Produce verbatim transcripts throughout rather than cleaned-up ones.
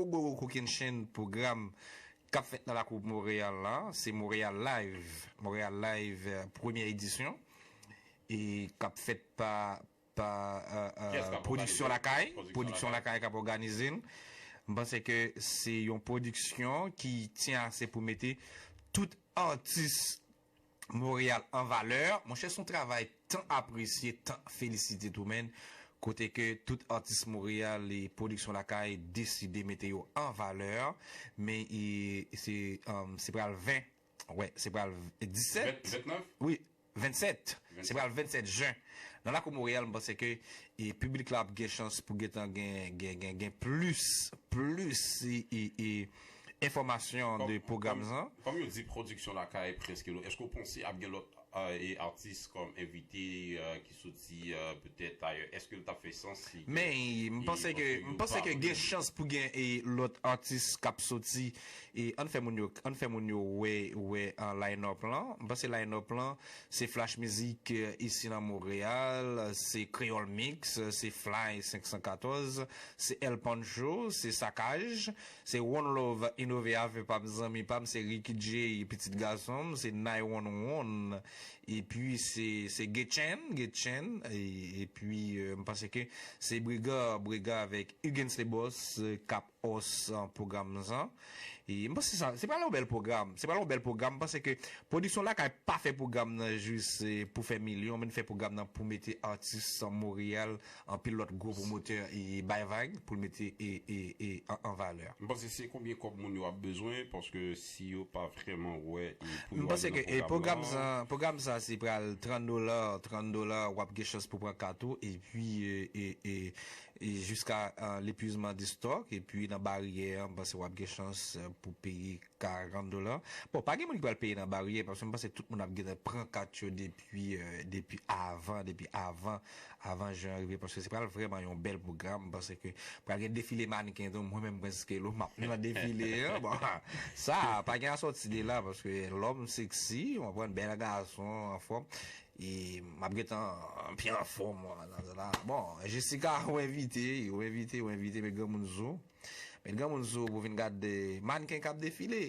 gwo gwo kokennchenn pwogram k ap fèt nan lakou Monreyal la, se Monreyal Live, Monreyal Live, euh, premyè edisyon, e k ap fèt pa, pa, euh, euh, Pwodiksyon Lakay, Pwodiksyon Lakay k ap òganize l. M panse ke se yon pwodiksyon ki tyen ase pou mete tout atis Monreyal an valè. Monchè, se yon travay tan apresye, tan felisite tou, menn. Kote ke tout atis Monreyal e Pwodiksyon Lakay deside mete yo an valè. Men e, se, um, se pral ven. Wè, se pral disèt. Ven-, vennèf? Wi, vennsèt. Se pral vennsèt jen. Nan lakou Monreyal, m panse ke e piblik la ap gen chans pou gentan gen, gen, gen, gen plis, plis e, e, e enfòmasyon de pwogram sa. Kòm yo di, Pwodiksyon Lakay prèske lou. Èske w panse ap gen lòt, euh, e atis kòm envite, euh, ki soti, euh, petèt ayè? Èske l t ap fè sans si... Men, m panse ke, m panse ke gen chans pou gen e lòt atis k ap soti. E ann fè moun yo, ann fè moun yo wè, wè an line-up lan. M panse line-up lan, se Flash Music, euh, isi nan Monreyal, se Kreyòl Mix, se Fly senk san katòz, se El Pancho, se Sakaj, se One Love, Inove Ave pa m, zanmi pa m, se Ricky J, pitit gason m, se nine one one, epi se, se Getchen, Getchen, e, epi, euh, m panse ke se Brega, Brega avèk Hugens Le Boss, euh, k ap hòs, euh, pwogram sa. E m panse sa, se pral yon bèl pwogram. Se pral yon bèl pwogram. M panse ke Pwodiksyon Lakay pa fè pwogram nan jis, eh, pou fè milyon, men fè pwogram nan pou mete atis Monreyal, anpil lòt gwo pwomotè, e bay vag pou l mete, e, e, e, an, an valè. M panse se konbyen kòb moun yo ap bezwen, paske si yo pa vrèman wè, e pou yo ale nan pwogram nan. M panse ke, e, pwogram sa, pwogram sa se pral trant dola, trant dola, w ap gen chans pou pran kat ou, epi, e, e, e, e jiska, eh, lepuizman de stòk, epi nan baryè, m panse w ap gen chans, eh, pou peye karant dola. Bon, pa gen moun ki pral peye nan baryè, paske m panse tout moun ap gentan pran kat yo depi, eh, depi avan, depi avan, avan jen an rive, paske se pral vrèman yon bèl pwogram. M panse ke pral gen defile mannken tou, mwen menm Prince Kelo, m ap nan defile an. Bon, sa, pa gen a sòti de la, paske lòm seksi, w konprann, bèl gason, anfòm. E m ap gentan byen anfòm, mwen, nan zòn la. Bon, Jessica, ou envite, ou envite, ou envite, met granmoun sou. Met granmoun sou pou vin gade mannken k ap defile.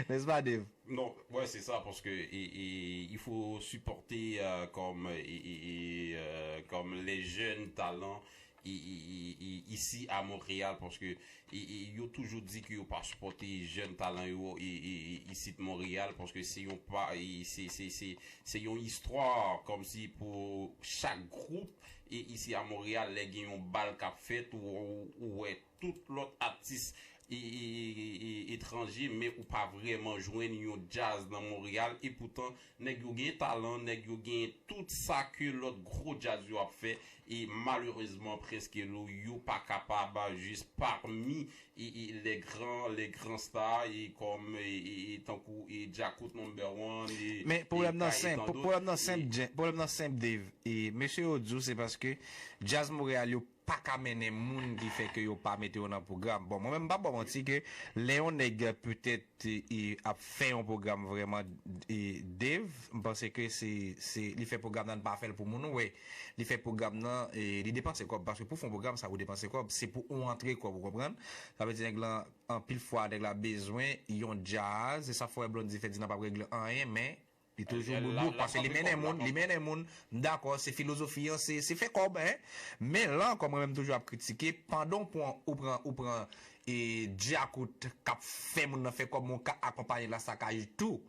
N'est-ce pas, Dave? Non, ouais, c'est ça, parce que et, et, il faut supporter, euh, comme, et, et, et, euh, comme les jeunes talents i, i, i, i, isi a Monreyal, paske i, i, yo toujou di ke yo pa sipòte jèn talan yo i, i, i, isit Monreyal, paske se yon pa, i, se, se, se, se yon istwa kòmsi pou chak gwoup i, isi a Monreyal, lè gen yon bal k ap fèt ou, ou, ou wè tout lòt atis i, i, i, i, etranje, men ou pa vrèman jwenn yon djaz nan Monreyal, epoutan nèg yo gen talan, nèg yo gen tout sa ke lòt gwo djaz yo ap fè, e malerezman, Prince Kelo, yo pa kapab jis pami e, e, les grands, les grands stars, e kòm, e, e, e, tankou, e, Djakout Number One, e, Men e pwoblèm nan Kay, e senp, tan dòt, pwoblèm nan e senp, Jen-, pwoblèm nan senp, Dave. E mesye yo di w se paske djaz Monreyal yo pa ka mennen moun ki fè ke yo pa mete yo nan pwogram. Bon, mwen menm, m p ap ba w manti ke lè yon nèg petèt, e, e, ap fè yon pwogram vrèman, e, Dave, m panse ke se, se, li fè pwogram nan, li pa fè l pou moun wè. Li fè pwogram nan, e, li depanse kòb. Paske pou fè yon pwogram, sa ou depanse kòb. Se pou ou antre kòb, ou konprann? Sa vle di nèg lan, anpil fwa, nèg la bezwen yon djaz. Se sa fè w wè Blondy fè di nan p ap regle anyen, men li toujou boudou, paske li mennen moun, li mennen moun, m dakò, se filozofi an, se, se fè kòb, en. Men la ankò, mwen menm toujou ap kritike, pandan w pran, ou pran, ou pran, e, Djakout k ap fè moun nan fè kòb, men w ka akonpaye l a Sakaj tou.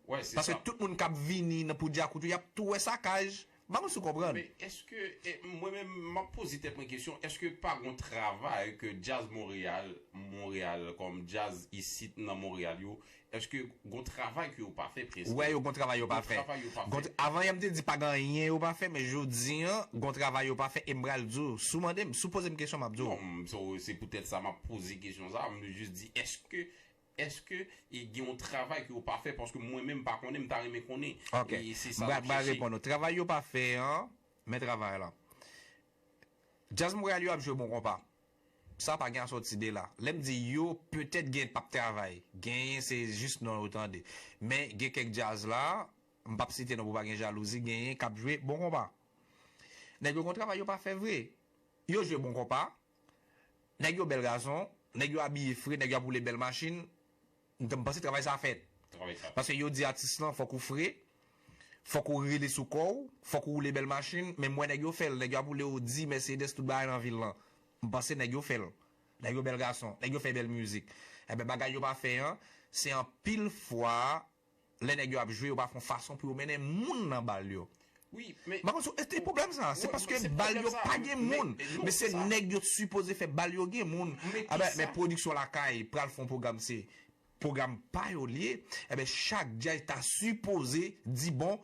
Paske tout moun k ap vini nan pou Djakout yo, y ap tou wè Sakaj. M pa konn si w konprann. Men èske, e, mwen menm, m ap poze tèt mwen kesyon, èske pa gon travay ke djaz Monreyal, Monreyal, kòm djaz isit nan Monreyal yo, èske gon travay ke yo pa fè, Prince? Wè, yo gon travay yo pa fè. Gon travay yo pa fè. Avan yè m te di pa gen anyen yo pa fè, men jodi an, gon travay yo pa fè, e m pral di w, si w mande m, si w poze m kesyon, m ap di w. Non, m, so, se poutèt sa m ap poze kesyon sa, m jis di, èske, èske, e, gen yon travay ke yo pa fè, paske mwen menm m pa konnen, m ta renmen konnen. Ok. E se sa m ap chèche. M pral reponn ou. Travay yo pa fè an, men travay la. Djaz Monreyal yo ap jwe bon konpa. Sa pa gen a sòti de la. Lè m di yo, petèt gen p ap travay. Genyen se jis non yo tande. Men gen kèk djaz la, m p ap site non pou pa gen jalouzi, genyen k ap jwe bon konpa. Nèg yo gon travay yo pa fè vre. Yo jwe bon konpa. Nèg yo bèl gason, nèg yo abiye fre, nèg yo ap woule bèl machin. M panse travay sa fèt. Paske yo di atis lan, fòk ou fre, fòk ou rele sou kò w, fòk ou woule bèl machin, men m wè nèg yo fè l, nèg yo ap woule Audi, Mercedes, tout bagay nan vil lan. M panse nèg yo fè l. Nèg yo bèl gason, nèg yo fè bèl mizik. Enben, bagay yo pa fè an, se anpil fwa, lè nèg yo ap jwe, yo pa fè yon fason pou yo mennen moun nan bal yo. Wi, men. Mwen konn sou, e te pwoblèm sa, se paske bal yo pa gen moun, men se nèg yo t sipoze fè bal yo gen moun. Enben, men pwodiksyon lakay pral fè yon pwogram, se pwogram pa yo l ye. Enben, chak djaz ta sipoze di, bon,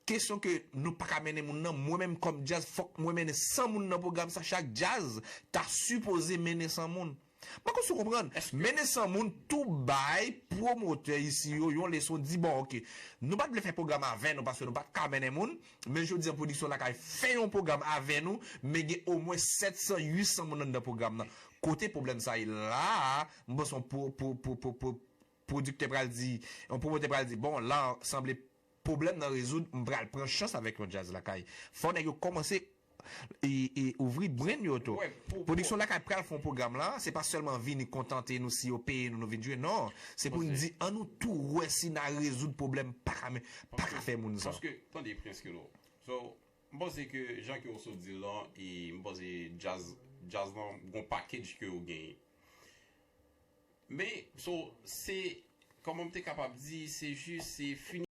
kesyon ke nou pa ka mennen moun nan, mwen menm kòm djaz, fòk mwen mennen san moun nan pwogram sa, chak djaz ta sipoze mennen san moun. Mwen konn sou konprann, mennen san moun tou bay pwomotè isi yo yon leson, di, bon, oke, nou pa t vle fè pwogram avè nou paske nou pa t ka mennen moun, men jodi a pwodiksyon lakay fè yon pwogram avè nou, men gen omwen sèt san, uit san moun anndan pwogram nan. Kote pwoblèm sa ye la a, m panse yon pwodiktè pral di, yon pwomotè pral di, bon, la sanble pwoblèm nan rezoud, m pral pran chans avèk yon djaz lakay. Fò nèg yo kòmanse e, e ouvri brain yo tou. Pwodiksyon lakay pral fè yon pwogram la, se pa sèlman vini kontante nou si yo peye nou, nou vin jwe. Non, se pou n di, ann nou tou wè si n a rezoud pwoblèm pa ka, men, pa ka fè moun sa. Paske, tande, Prince Kelo. So, m panse ke jan ke w sot di l lan, e m panse djaz, djaz lan gon package ke yo genyen. Men, so, se, kòman m te kapab di, se jis, se fini.